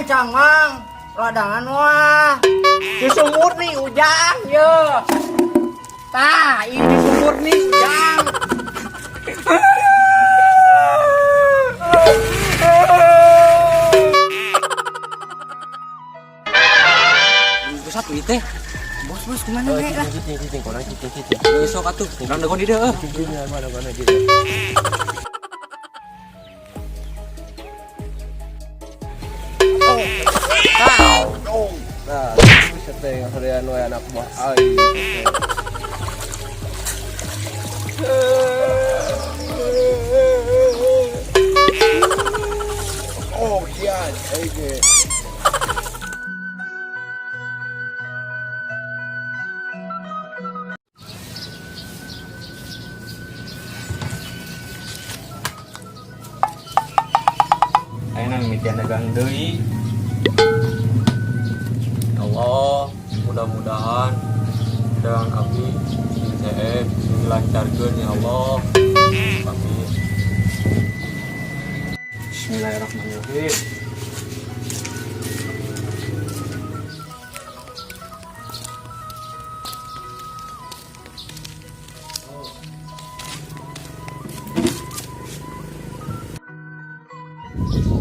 Ancang, Mang. Ladangan wah. Susu murni Ujang ye. Tah, ini susu murni Ujang. Satu itu teh. Bos, bos, kemana we lah? Cicing, cicing, korang cicing, cicing. Besok atuh, urang dagoan di dieu euy. Cicing, mana, mana, cicing. Nah, bisa teh harian we anak buah aing. Oh, kian, aing ge. Ayeuna mimitian dagang deui. Ya Allah, mudah-mudahan dagang abdi sing seep, sing dilancarkeun ya Allah. Amin. Bismillahirrahmanirrahim.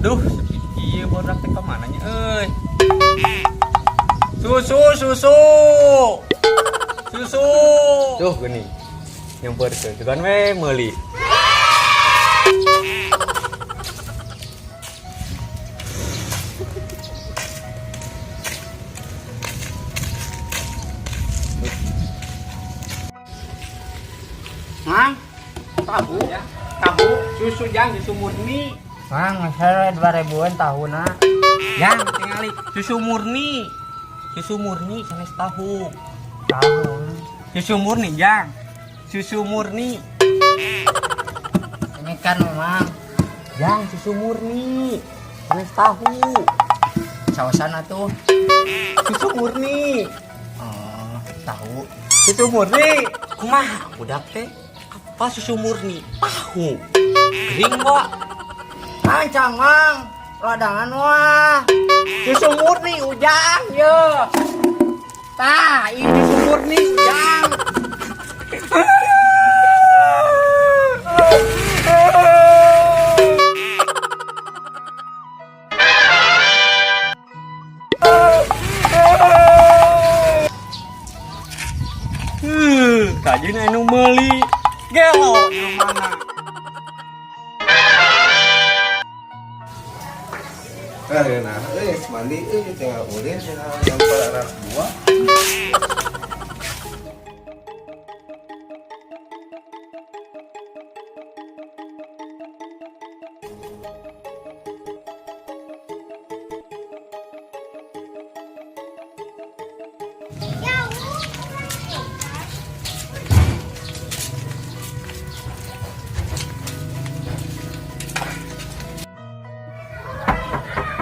Duh, sepi kieu bodak teh ka mana nya euy? Susu, susu. Susu. Duh, geuning. Nyamperkeun tuh kan we meuli. Mang, tahu, Tahu, susu jang, susu murni. Mang, saya 2000-an tahuna. Jang, tingali susu murni. Susu murni sanes tahu. Tahu. Susu murni, Jang. Susu murni. Ini kan memang Jang, susu murni. Sanes tahu. sawasan atuh. Susu murni. Oh, tahu. Susu murni. Kumaha budak teh? Apa susu murni? Tahu. Gering, Pak. Ancang, Mang. Ladangan wah. Susu murni Ujang ye. Tah, ini susu murni Ujang. Kajeun anu meuli. Gelo mana? Nah, nah, mandi euy tinggal ulin tinggal nyampar anak buah.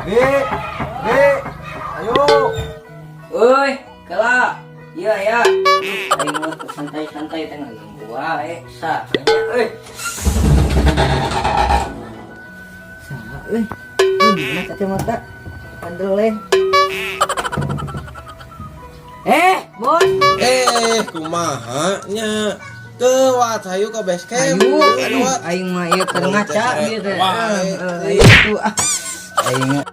Dek, dek, ayo. Oi, kela. Iya ya. Aing mah teu santai-santai teh ngaganggu wae. Sa, nya euy. Sa euy. Ini mana kacamata? Pandeleng. Bos. Kumaha nya? Kewat hayu ke base camp. Ayo, aduh, aing mah ieu keur ngaca ieu teh. Wah, Ayo tuh ah. Aing mah.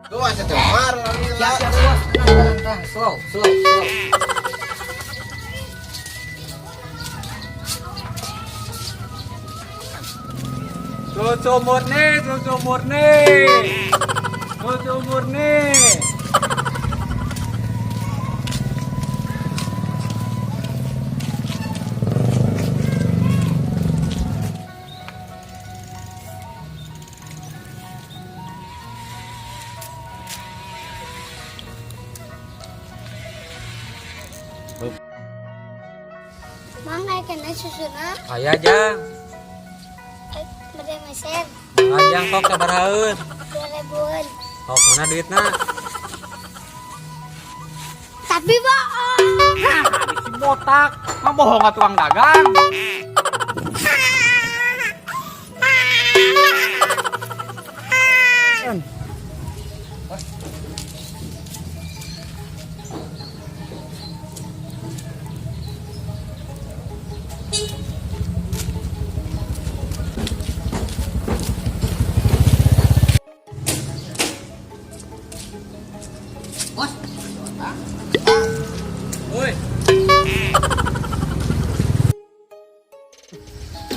Kewat cemar. Siap, siap, bos. Tenang, tenang, tenang. Slow, slow, slow. Susu murni, susu murni. Susu murni. Mang, aya keneh susuna. Aya, Jang. Bade meser. Mangga Jang sok sabarahaeun. 2000-an. Sok mana duitna? Tapi bohong. Nah, si botak. Mah bohong ka tukang dagang. Bos. Woi,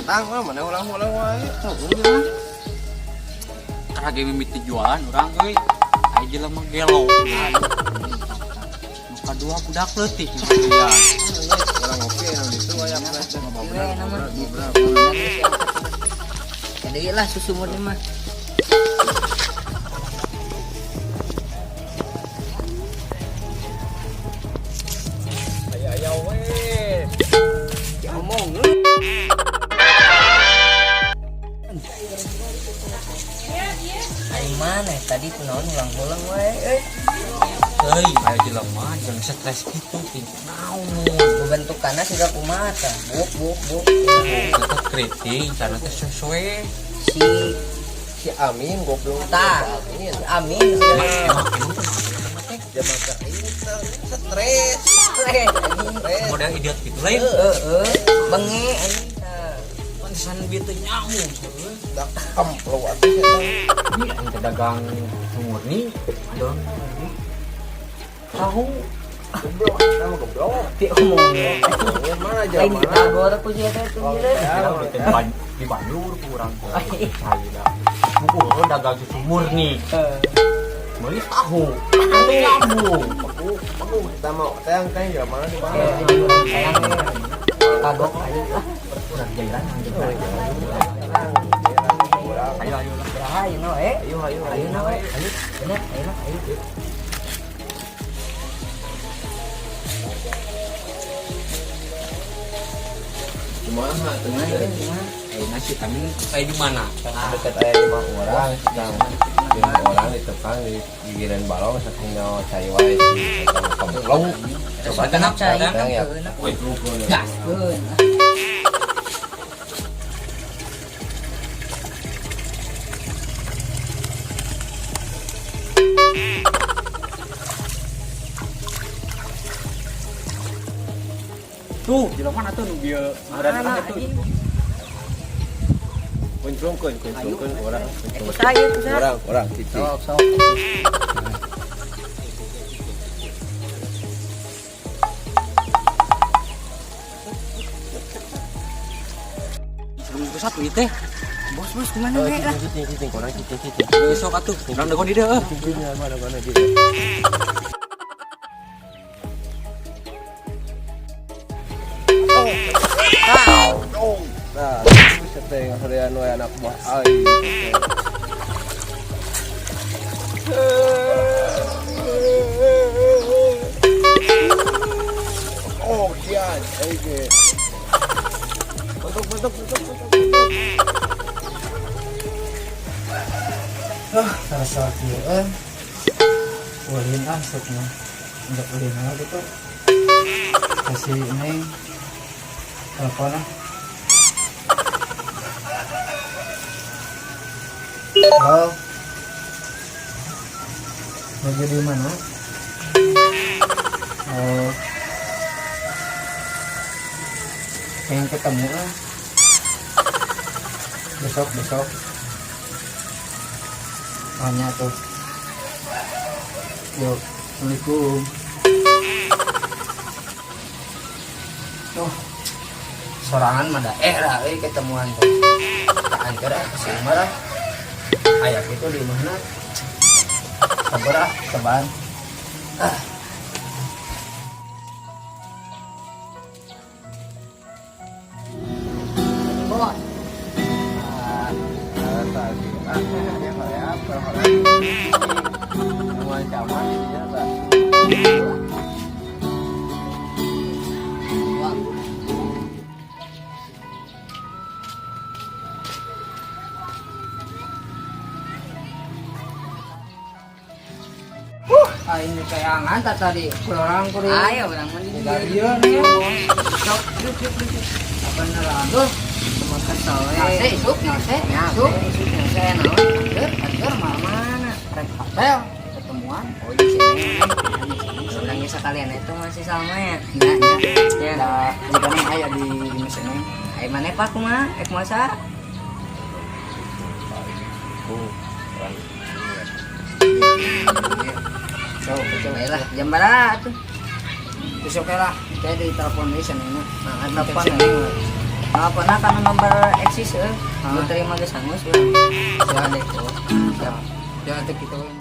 Tang mah mana ulang-ulang wae. karena ge mimiti jualan urang euy. Aya jelema gelo. Nu kadua budak leutik ya. Orang ngopi yang itu aya Iya, nama. Jadi lah susu murni mah. Aya we. Ngomong. Ari mana tadi kunaon ulang-ulang wae euy. Euy, aya jelema jeung stres kitu ting naon. Bentukanna siga kumaha tah? Buk buk buk. Eta keriting cara teh sesuai. Si Si Amin goblok. tah. Amin. Amin. Emang emang Zaman kering stres. Stres, anjing. Stres. model idiot gitu lain. Heeh, benge anjing tah. Pantesan bieu teh nyamuk. Euy. Dak kemplo atuh eta. Ini yang dagang murni ada tahu Goblok, sama goblok. Ti omong. Ngomongin mana aja Lain mana. ditagor ku sia teh tuh gila. kira udah teh di Bandung kurang saya dah buku dagang susu murni beli tahu itu nyambung. Aku kita mau tayang tayang jalan mana di mana? Sayang kagok anjing lah. Kurang jairan ayo ayo lah. Ayo no eh. Ayo ayo Ayo na we. Ayo. Bener, ayo na, ayo. Kumaha tuh? Kumaha ya, kumaha? Ayo nasi kami kayak di mana? Dekat aya lima orang, sedang lima orang di tukang di gigiran balong saking nyawa cai wae si eta kemplong. Coba tenang, Cai, tenang. ya. Woi, Gaskeun. Tuh, jelema mana tuh nu bieu Mana tuh. anjing? Kunclungkeun, kunclungkeun urang. Eh, kusaha ieu, kusaha? Urang, urang cici. Sok, sok. Sebelum itu satu ieu teh. Bos, bos, kumaha we lah? Cicing, cicing, kurang cicing, cicing. Besok atuh, urang dagoan di dieu. Cicing, mana mana gitu. Nah, bisa teh ngahorean we anak buah aing. Oh, kian, aing ge. Bentuk, bentuk, bentuk, bentuk, bentuk. Ah, rasa kieu euy. Ulin ah sok mah. Untuk ulin ah gitu. Kasih ini telepon ah. Halo. Lagi di mana? Oh. Pengen ketemu ah. Besok, besok. Tanya tuh. Yuk, Assalamualaikum. Tuh, sorangan mah da eh lah euy ketemuan tuh. Tak antar ah ke si Umar ah. Aya kitu di mana? Sabar ah, sabar. Ah. Bos. Ah, tadi. Ah, ya, hoream, hoream. Semua ancaman jadinya, Pak. Aing kayangan tak tadi kurang kuring. Ayo urang mah di Dari dieu nih. Sok, yuk, yuk, yuk. Apa beneran tuh? Cuma kesel we. Nase isuk, nase, Ya, isuk. isuk, nase naon? Anteur, anteur mana? Rek hotel. ketemuan. Oh, di sini. Urang ge sekalian itu masih sama ya. Nya nya. Ya. Da jika mah aya di mesin. Ai maneh, Pak, kumaha? Ek masak? Ku orang. So, betul. Baiklah, jam berapa tuh? Besok lah, kayak di telepon deui sanena. Nah, telepon. Teleponna kana nomor eksis euy. Nu terima geus hangus urang. Siap. Siap. Siap. Ya, teh kitu we.